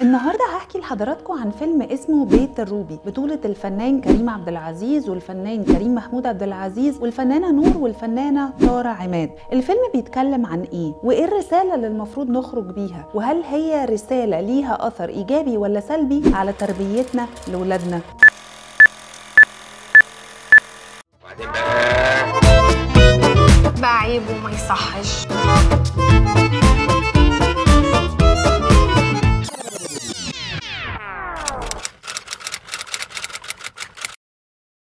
النهارده هحكي لحضراتكم عن فيلم اسمه بيت الروبي، بطولة الفنان كريم عبد العزيز والفنان كريم محمود عبد العزيز والفنانة نور والفنانة تارا عماد. الفيلم بيتكلم عن ايه؟ وايه الرسالة اللي المفروض نخرج بيها؟ وهل هي رسالة ليها اثر ايجابي ولا سلبي على تربيتنا لولادنا؟ بقى عيب وما يصحش.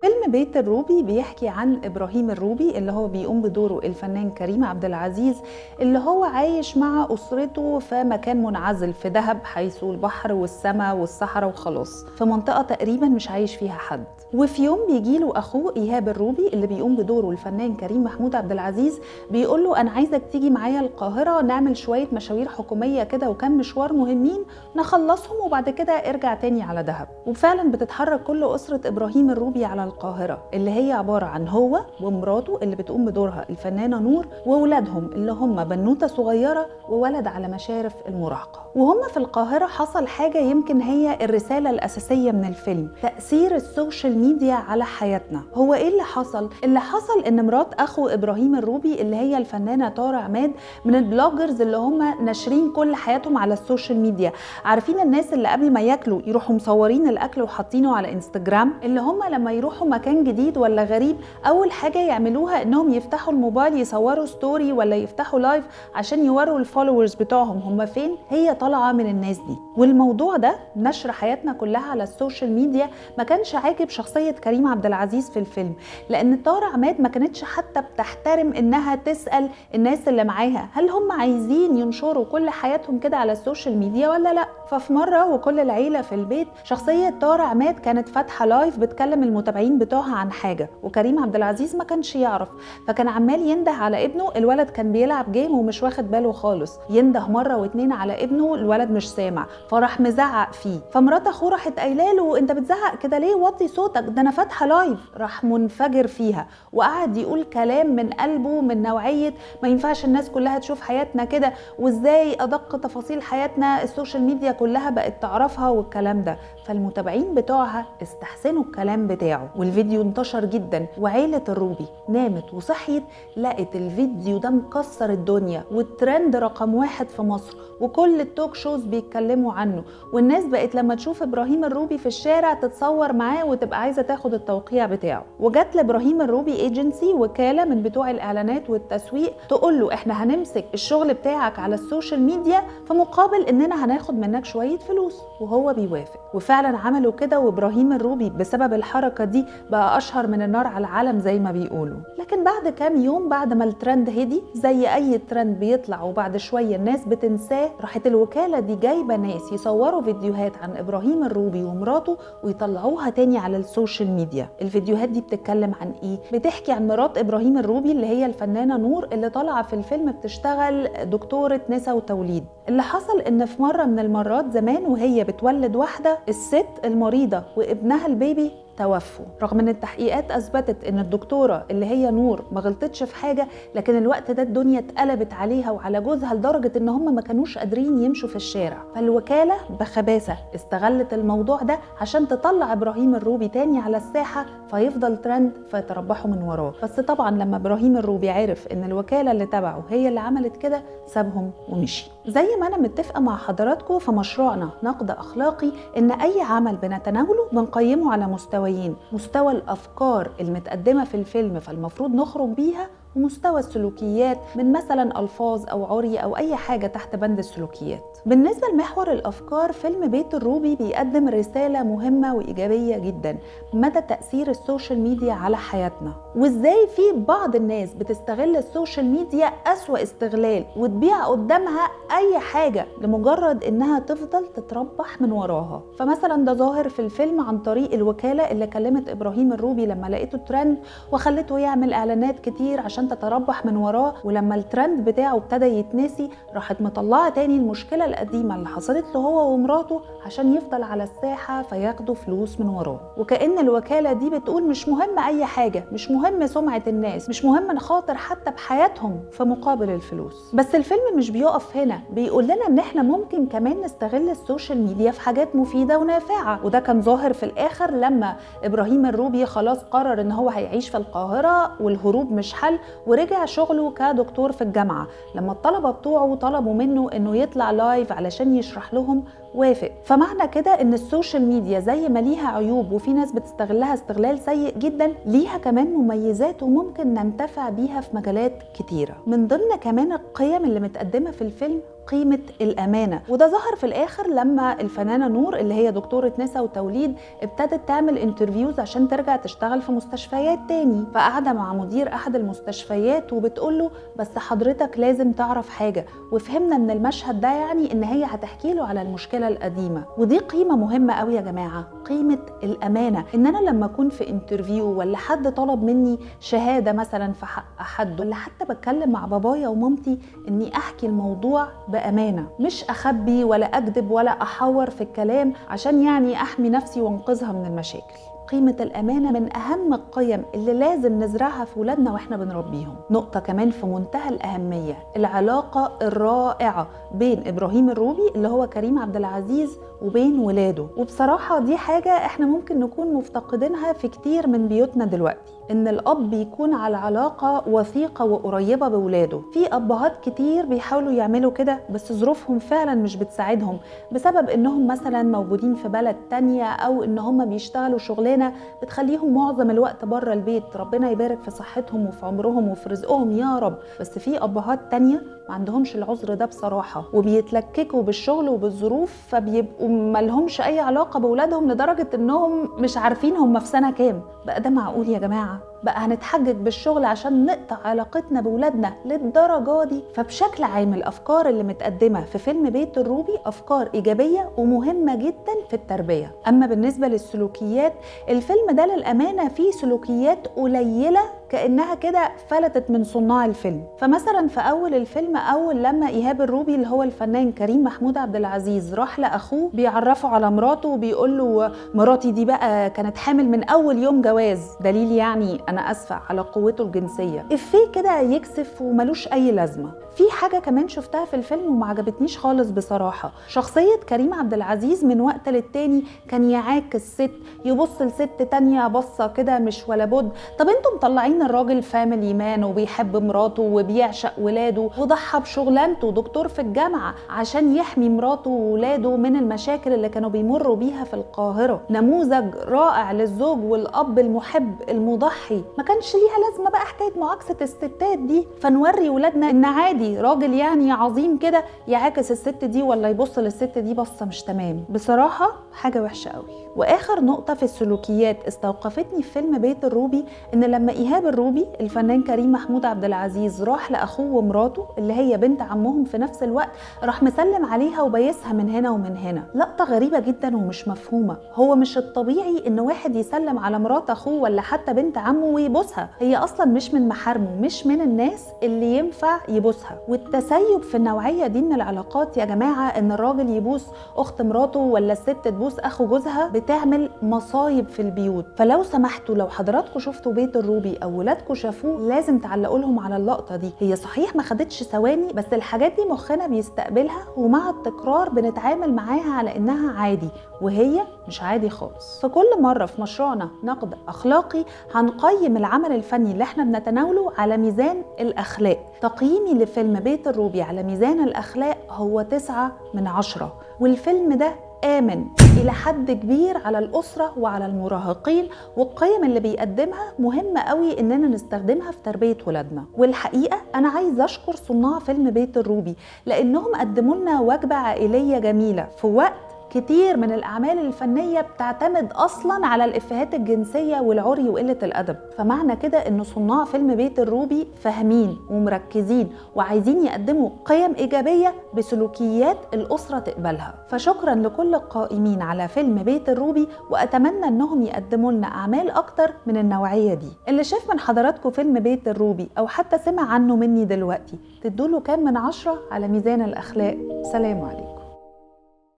فيلم بيت الروبي بيحكي عن إبراهيم الروبي اللي هو بيقوم بدوره الفنان كريم عبد العزيز، اللي هو عايش مع أسرته في مكان منعزل في دهب، حيث البحر والسماء والصحراء وخلاص، في منطقة تقريبا مش عايش فيها حد. وفي يوم بيجيله أخوه إيهاب الروبي اللي بيقوم بدوره الفنان كريم محمود عبد العزيز، بيقول له أنا عايزك تيجي معايا القاهرة نعمل شوية مشاوير حكومية كده وكم مشوار مهمين نخلصهم، وبعد كده ارجع تاني على دهب. وفعلا بتتحرك كل أسرة إبراهيم الروبي على القاهرة، اللي هي عبارة عن هو ومراته اللي بتقوم بدورها الفنانة نور، وولادهم اللي هم بنوتة صغيرة وولد على مشارف المراهقة. وهم في القاهرة حصل حاجة يمكن هي الرسالة الأساسية من الفيلم، تأثير ال social media على حياتنا. هو إيه اللي حصل؟ اللي حصل إن مرات أخو إبراهيم الروبي اللي هي الفنانة تارا عماد من ال bloggers اللي هم ناشرين كل حياتهم على ال social media، عارفين الناس اللي قبل ما ياكلوا يروحوا مصورين الأكل وحاطينه على انستجرام، اللي هم لما يروحوا مكان جديد ولا غريب اول حاجة يعملوها انهم يفتحوا الموبايل يصوروا story ولا يفتحوا live عشان يوروا ال followers بتوعهم هم فين. هي طالعه من الناس دي. والموضوع ده نشر حياتنا كلها على ال social media ما كانش عاجب شخصية كريم عبد العزيز في الفيلم، لان تارا عماد ما كانتش حتى بتحترم انها تسال الناس اللي معاها هل هم عايزين ينشروا كل حياتهم كده على ال social media ولا لا. ففي مرة وكل العيلة في البيت، شخصية تارا عماد كانت فاتحة live بتكلم المتابعين بتوعها عن حاجة، وكريم عبد العزيز ما كانش يعرف، فكان عمال ينده على ابنه. الولد كان بيلعب game ومش واخد باله خالص، ينده مرة واتنين على ابنه، الولد مش سامع، فراح مزعق فيه. فمرات اخوه راحت قايله له انت بتزعق كده ليه؟ وطي صوتك، ده انا فاتحة live. راح منفجر فيها وقعد يقول كلام من قلبه من نوعية ما ينفعش الناس كلها تشوف حياتنا كده، وازاي ادق تفاصيل حياتنا ال social media كلها بقت تعرفها والكلام ده. فالمتابعين بتوعها استحسنوا الكلام بتاعه، والفيديو انتشر جدا. وعيلة الروبي نامت وصحيت لقت الفيديو ده مكسر الدنيا والترند رقم 1 في مصر، وكل ال talk shows بيتكلموا عنه، والناس بقت لما تشوف ابراهيم الروبي في الشارع تتصور معاه وتبقى عايزة تاخد التوقيع بتاعه. وجت لابراهيم الروبي ايجنسي، وكالة من بتوع الاعلانات والتسويق، تقول له احنا هنمسك الشغل بتاعك على ال social media في مقابل اننا هناخد منك شوية فلوس، وهو بيوافق. وفعلا عملوا كده، وابراهيم الروبي بسبب الحركة دي بقى اشهر من النار على العالم زي ما بيقولوا. لكن بعد كام يوم، بعد ما الترند هدي زي اي ترند بيطلع وبعد شوية الناس بتنساه، راحت الوكالة دي جايبه ناس يصوروا فيديوهات عن ابراهيم الروبي ومراته ويطلعوها تاني على ال social media. الفيديوهات دي بتتكلم عن ايه؟ بتحكي عن مرات ابراهيم الروبي اللي هي الفنانة نور، اللي طالعه في الفيلم بتشتغل دكتورة نساء وتوليد. اللي حصل ان في مرة من المرات زمان وهي بتولد واحدة، الست المريضة وابنها ال baby توفوا، رغم ان التحقيقات اثبتت ان الدكتورة اللي هي نور ما غلطتش في حاجة، لكن الوقت ده الدنيا اتقلبت عليها وعلى جوزها لدرجة ان هم ما كانوش قادرين يمشوا في الشارع. فالوكاله بخباثه استغلت الموضوع ده عشان تطلع ابراهيم الروبي تاني على الساحة فيفضل ترند فيتربحوا من وراه. بس طبعا لما ابراهيم الروبي عرف ان الوكالة اللي تبعه هي اللي عملت كده سابهم ومشي. زي ما انا متفقه مع حضراتكم في مشروعنا نقد اخلاقي، ان اي عمل بنتناوله بنقيمه على مستوى، مستوى الأفكار المتقدمة في الفيلم فالمفروض نخرج بيها، ومستوى السلوكيات من مثلا ألفاظ أو عري أو أي حاجة تحت بند السلوكيات. بالنسبة لمحور الأفكار، فيلم بيت الروبي بيقدم رسالة مهمة وإيجابية جدا، مدى تأثير ال social media على حياتنا، وإزاي في بعض الناس بتستغل ال social media أسوأ استغلال وتبيع قدامها أي حاجة لمجرد إنها تفضل تتربح من وراها. فمثلا ده ظاهر في الفيلم عن طريق الوكالة اللي كلمت إبراهيم الروبي لما لقيته ترند وخلته يعمل إعلانات كتير عشان علشان تتربح من وراه، ولما الترند بتاعه ابتدى يتنسي راحت مطلعه تاني المشكلة القديمة اللي حصلت له هو ومراته عشان يفضل على الساحة فياخدوا فلوس من وراه. وكأن الوكالة دي بتقول مش مهم اي حاجة، مش مهم سمعه الناس، مش مهم نخاطر حتى بحياتهم في مقابل الفلوس. بس الفيلم مش بيقف هنا، بيقول لنا ان احنا ممكن كمان نستغل ال social media في حاجات مفيدة ونافعة، وده كان ظاهر في الاخر لما ابراهيم الروبي خلاص قرر ان هو هيعيش في القاهرة والهروب مش حل، ورجع شغله كدكتور في الجامعة. لما الطلبة بتوعه طلبوا منه انه يطلع live علشان يشرح لهم وافق. فمعنى كده ان ال social media زي ما ليها عيوب وفي ناس بتستغلها استغلال سيء جدا، ليها كمان مميزات وممكن ننتفع بيها في مجالات كتيرة. من ضمن كمان القيم اللي متقدمة في الفيلم قيمة الأمانة، وده ظهر في الآخر لما الفنانة نور اللي هي دكتورة نساء وتوليد ابتدت تعمل interviews عشان ترجع تشتغل في مستشفيات تاني. فقاعدة مع مدير أحد المستشفيات وبتقوله بس حضرتك لازم تعرف حاجة، وفهمنا من المشهد ده يعني إن هي هتحكي له على المشكلة القديمة. ودي قيمة مهمة قوي يا جماعة، قيمة الأمانة، إن أنا لما أكون في interview ولا حد طلب مني شهادة مثلا في حق حد، ولا حتى بتكلم مع بابايا ومامتي، إني أحكي الموضوع بأمانة، مش أخبي ولا أكذب ولا أحور في الكلام عشان يعني أحمي نفسي وأنقذها من المشاكل. قيمة الأمانة من أهم القيم اللي لازم نزرعها في ولادنا وإحنا بنربيهم. نقطة كمان في منتهى الأهمية، العلاقة الرائعة بين إبراهيم الروبي اللي هو كريم عبد العزيز وبين ولاده. وبصراحة دي حاجة إحنا ممكن نكون مفتقدينها في كتير من بيوتنا دلوقتي، إن الأب يكون على علاقة وثيقة وقريبة بولاده. في أبهات كتير بيحاولوا يعملوا كده بس ظروفهم فعلا مش بتساعدهم، بسبب إنهم مثلا موجودين في بلد تانية أو إن هم بيشتغلوا شغلانة بتخليهم معظم الوقت بره البيت. ربنا يبارك في صحتهم وفي عمرهم وفي رزقهم يا رب. بس في أبهات تانية ما عندهمش العذر ده بصراحة، وبيتلككوا بالشغل وبالظروف، فبيبقوا مالهمش أي علاقة بولادهم لدرجة إنهم مش عارفين هم في سنة كام. بقى ده معقول يا جماعة؟ بقى هنتحجج بالشغل عشان نقطع علاقتنا بولادنا للدرجة دي؟ فبشكل عام الأفكار اللي متقدمة في فيلم بيت الروبي أفكار إيجابية ومهمة جدا في التربية. أما بالنسبة للسلوكيات، الفيلم ده للأمانة فيه سلوكيات قليلة كأنها كده فلتت من صناع الفيلم. فمثلا في أول الفيلم، أول لما إيهاب الروبي اللي هو الفنان كريم محمود عبد العزيز راح لأخوه بيعرفه على مراته وبيقول له مراتي دي بقى كانت حامل من أول يوم جواز، دليل يعني أنا أسفة على قوته الجنسية. إفيه كده يكسف وملوش أي لازمة. في حاجة كمان شفتها في الفيلم وما عجبتنيش خالص بصراحة، شخصية كريم عبد العزيز من وقت للتاني كان يعاكس ست، يبص لست تانية بصة كده مش ولا بد. طب انتم مطلعين الراجل family man وبيحب مراته وبيعشق ولاده وضحى بشغلانته دكتور في الجامعة عشان يحمي مراته وولاده من المشاكل اللي كانوا بيمروا بيها في القاهرة، نموذج رائع للزوج والأب المحب المضحي. ما كانش ليها لازمة بقى حكاية معاكسة الستات دي، فنوري ولادنا ان عادي راجل يعني عظيم كده يعاكس الست دي ولا يبص للست دي بصة مش تمام. بصراحة حاجة وحشة قوي. واخر نقطة في السلوكيات استوقفتني في فيلم بيت الروبي، ان لما ايهاب الروبي الفنان كريم محمود عبد العزيز راح لاخوه ومراته اللي هي بنت عمهم في نفس الوقت، راح مسلم عليها وبايسها من هنا ومن هنا. لقطة غريبة جدا ومش مفهومة. هو مش الطبيعي ان واحد يسلم على مرات اخوه ولا حتى بنت عمه ويبوسها، هي اصلا مش من محارمه، مش من الناس اللي ينفع يبوسها. والتسيب في النوعية دي من العلاقات يا جماعة، ان الراجل يبوس اخت مراته ولا الست تبوس اخو جوزها، بتعمل مصايب في البيوت. فلو سمحتوا لو حضراتكم شفتوا بيت الروبي او ولادكم شافوه لازم تعلقوا لهم على اللقطة دي. هي صحيح ما خدتش ثواني، بس الحاجات دي مخنا بيستقبلها ومع التكرار بنتعامل معاها على انها عادي، وهي مش عادي خالص. فكل مرة في مشروعنا نقد اخلاقي هنقيم العمل الفني اللي احنا بنتناوله على ميزان الاخلاق. تقييمي لفيلم بيت الروبي على ميزان الاخلاق هو 9 من 10، والفيلم ده آمن إلى حد كبير على الأسرة وعلى المراهقين، والقيم اللي بيقدمها مهمة قوي إننا نستخدمها في تربية ولادنا. والحقيقة أنا عايزة أشكر صناع فيلم بيت الروبي لأنهم قدموا لنا وجبة عائلية جميلة في وقت كتير من الأعمال الفنية بتعتمد أصلاً على الإفيهات الجنسية والعري وقلة الأدب. فمعنى كده إن صناع فيلم بيت الروبي فاهمين ومركزين وعايزين يقدموا قيم إيجابية بسلوكيات الأسرة تقبلها. فشكراً لكل القائمين على فيلم بيت الروبي، وأتمنى إنهم يقدموا لنا أعمال أكتر من النوعية دي. اللي شاف من حضراتكم فيلم بيت الروبي أو حتى سمع عنه مني دلوقتي، تدوله كام من 10 على ميزان الأخلاق؟ سلام عليكم.